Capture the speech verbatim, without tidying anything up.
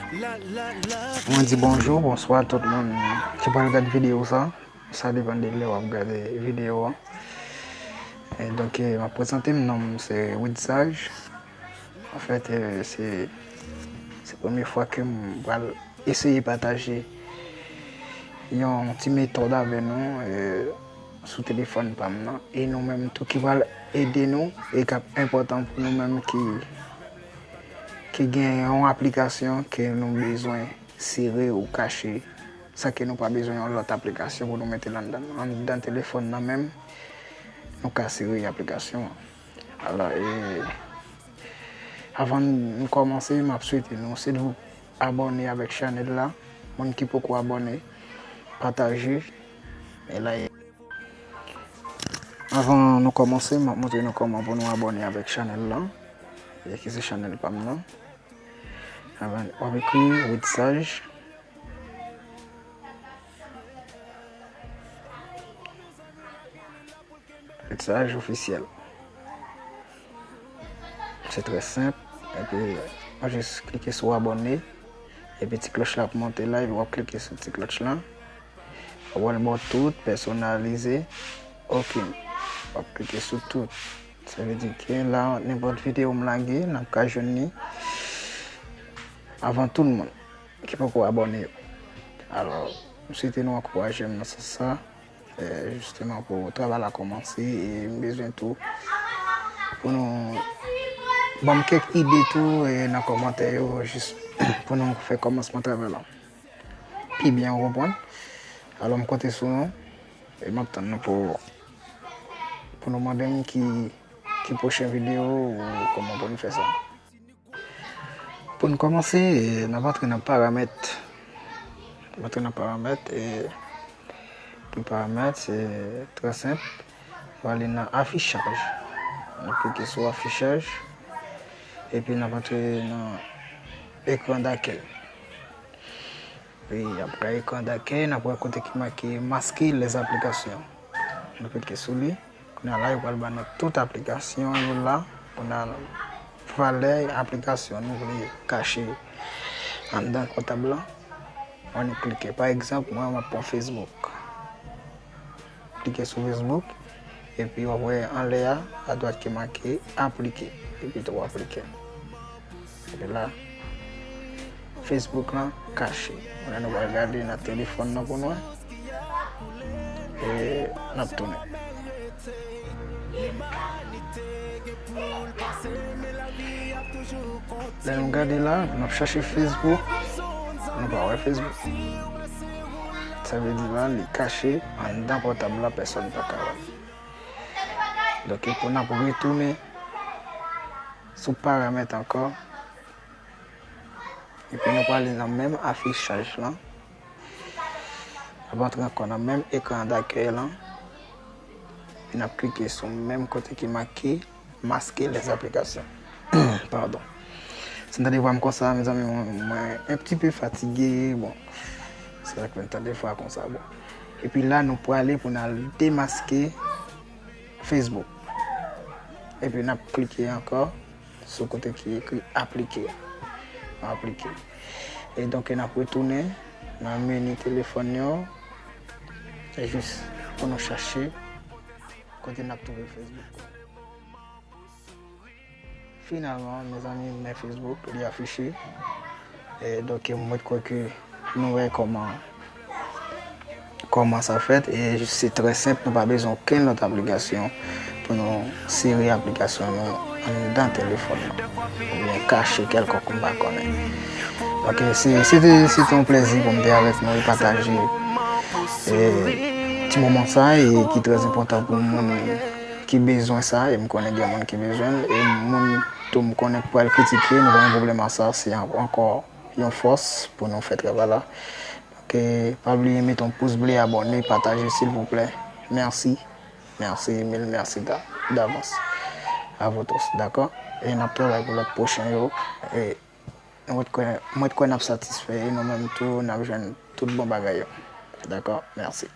Mwen di bonjou, bonswa tout moun ki pral gade videyo sa. Sa depann de lè w ap gade videyo an. E donk, eh, m ap prezante m, non m se Widsaj. Anfèt, eh, se, se premye fwa ke m pral eseye pataje yon ti metòd avè nou, eh, sou telefòn pa m nan. E nou menm tou ki pral ede nou e k ap enpòtan pou nou menm ki, ki gen yon aplikasyon ke nou bezwen sere ou kache, san ke nou pa bezwen yon lòt aplikasyon pou nou mete l anndan. Anndan telefòn nan menm, nou ka sere aplikasyon an. Alò, e, avan nou kòmanse, m ap swete nou, silvouplè, abòne avèk chanèl la. Moun ki poko abòne, pataje e like. Avan nou kòmanse, m ap montre nou kòman pou nou abòne avèk chanèl la. E ki se chanèl pa m nan. Avan, w ap ekri Widsaj. Widsaj ofisyèl. Se trè senp. Epi, w jis klike sou abòne. Epi ti klòch la ap monte la, epi w ap klike sou ti klòch la. W ap wè l ba w tout, pèsonalize. Oke. W ap klike sou tout. Sa vle di ke la, nenpòt videyo m lage, n ap ka jwenn li avan tout moun ki poko abòne yo. Alò, m swete nou ankouraje m nan sans sa, eh, jisteman pou travay la kòmanse, e m bezwen tou pou nou ban m kèk ide tou, eh, nan kòmantè yo, jis pou nou fè kòmansman travay la pi byen, ou konprann? Alò, m konte sou nou, e m ap tann nou pou, pou nou mande m ki, ki pwochen videyo ou kòman pou nou fè sa. Pou n kòmanse, n ap antre nan paramèt. N ap antre nan paramèt, e pou paramèt, se trè senp. N ap ale nan afichaj. N ap klike sou afichaj. Epi n ap antre nan ekran dakèy. Epi apre ekran dakèy, n ap wè kote ki make maske lèz aplikasyon. N ap klike sou li. Kounye a la, yo pral ban nou tout aplikasyon yo la. Kounye a, valè aplikasyon nou vle kache anndan pòtab la. Ann klike. Pa egzanp, mwen, m ap pran Facebook. Klike sou Facebook. Epi w ap wè anlè a, adwat ki make aplike. Epi tou w aplike. Epi la, Facebook lan kache. Kounye a nou pral gade nan telefòn nan pou nou wè. E n ap tounen. Lè nou gade la, n ap chache Facebook, nou pa wè Facebook. Sa vle di la, li kache anndan pòtab la, pèsòn pa ka wè l. Donk, pou n ap retounen sou paramèt ankò, epi nou prale nan menm afichaj lan. N ap antre ankò nan menm ekran dakèy lan. Epi n ap klike sou menm kote ki make maske lèz aplikasyon. Padon. Si n tande vwa m konsa, mezanmi, mwen, mwen un petit peu fatigué, bon. Se sa k fè n tande vwa konsa, bon. Epi la, nou prale pou n al demaske Facebook. Epi n ap klike ankò sou kote ki ekri aplike. Aplike. E donk, n ap retounen nan meni telefòn yo. E jis pou nou chache kote n ap twouve Facebook. Finalman, mezanmi, men Facebook, li afiche. E donk, mwen kwè ke nou wè kòman, kòman sa fèt. E se trè senp, nou pa bezwen okenn lòt aplikasyon pou nou sere aplikasyon nou anndan telefòn nan. Oubyen kache kèlkonk, m pa konnen. Donk, se, se te, se te yon plèzi pou m te avèk nou e pataje, e, ti moman sa e ki trè enpòtan pou moun ki bezwen sa, e m konnen gen moun ki bezwen l, e moun tou m konnen k pral kritike, nou pa gen pwoblèm ak sa, se an-, ankò yon fòs pou nou fè travay la. Donk, pa bliye mete yon pous ble, abòne, pataje, silvouplè. Mèsi. Mèsi, mil mèsi da-, davans. A vous tous, dakò? E n ap travay pou lòt pwochen yo. E mwen kwè, mwen kwè n ap satisfè, e nou menm tou, n ap jwenn tout bon bagay yo. Dakò? Mèsi.